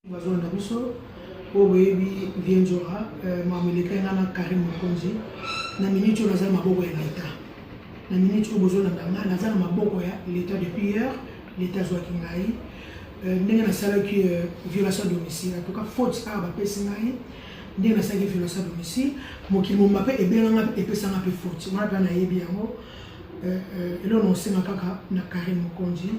Bazolanda biso oyo boyebi Vieux Ndjora, makambo elekaki nga na Carine Mokonzi. Na minute oyo naza na maboko ya l'État. Na minute oyo bozolanda nga, naza na maboko ya l'État. Depuis hier, l'État azwaki ngai ndenge nasalaki violation à domicile. En tout cas, faute awa bapesi ngai ndenge nasalaki violation à domicile. Mokili momba mpe ebenganga, epesanga mpe faute wana mpe nayebi yango. Eloko na osenga kaka na Carine Mokonzi,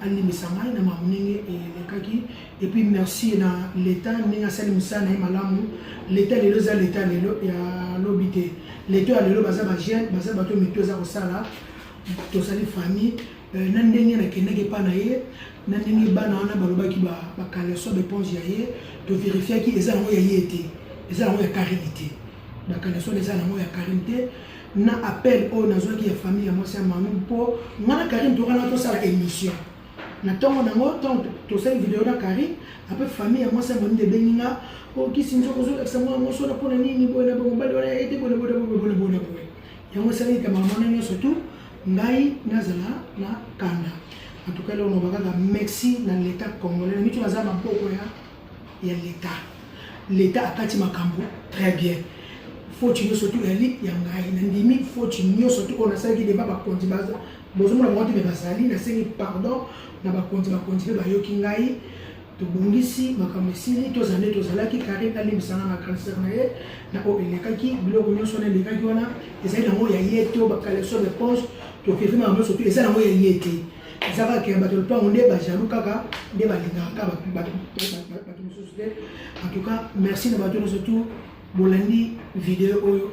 alimbisa ngai na makambo ndenge elekaki. Et puis merci na l'État ndenge asali mosala na ye malamu. L'État lelo eza l'État lelo ya lobi te. L'État ya lelo baza bajeune, baza bato mito eza kosala. Tozali famille na ndenge nakendaki epa na ye, na ndenge bana wana balobaki bacaleçon, baéponge ya ye, tovérifiaki, eza yango ya ye te, eza yango ya Karine te. Bacaleçon eza yango ya Karine te. Na appel oyo nazwaki ya famille ya mwasi ya Manu, mpo nga na Karine tokana tosala émission na ntongo nango, ntongo tosali video na Karine, après famille ya mwasi ya Manu nde ebengi nga: "Okisi nzoko, ozolakisa mwana mwasi wana mpona nini boye na mobali wana ye te, boye boye boye boye boye boye." Yango esalaki makambo wana nyonso tu ngai nazala na kanda. En tout cas, eloko naloba kaka, merci na l'État congolais. Na miti naza maboko ya l'État. L'État akati makambo très bien. Faute nyonso tu ezali ya ngai, nandimi faute nyonso tu oyo nasalaki devant bakonzi. Bozomona bango te, me bazali. Nasengi pardon na bakonzi, bakonzi mpe bayoki ngai. Tobongisi makambo, esili, tozala nde tozalaki. Karine alimbisanga na grande sœur na ye na oyo elekaki. Biloko nyonso wana elekaki wana ezali nango ya ye te. Oyo bacaleçon, baéponge, tokefi makambo nyonso tu eza nango ya ye te. Eza kaka ya bato lopango nde bajaloux kaka, nde balingaka bato mosusu te. En tout cas, merci na bato nyonso tu bolandi video oyo.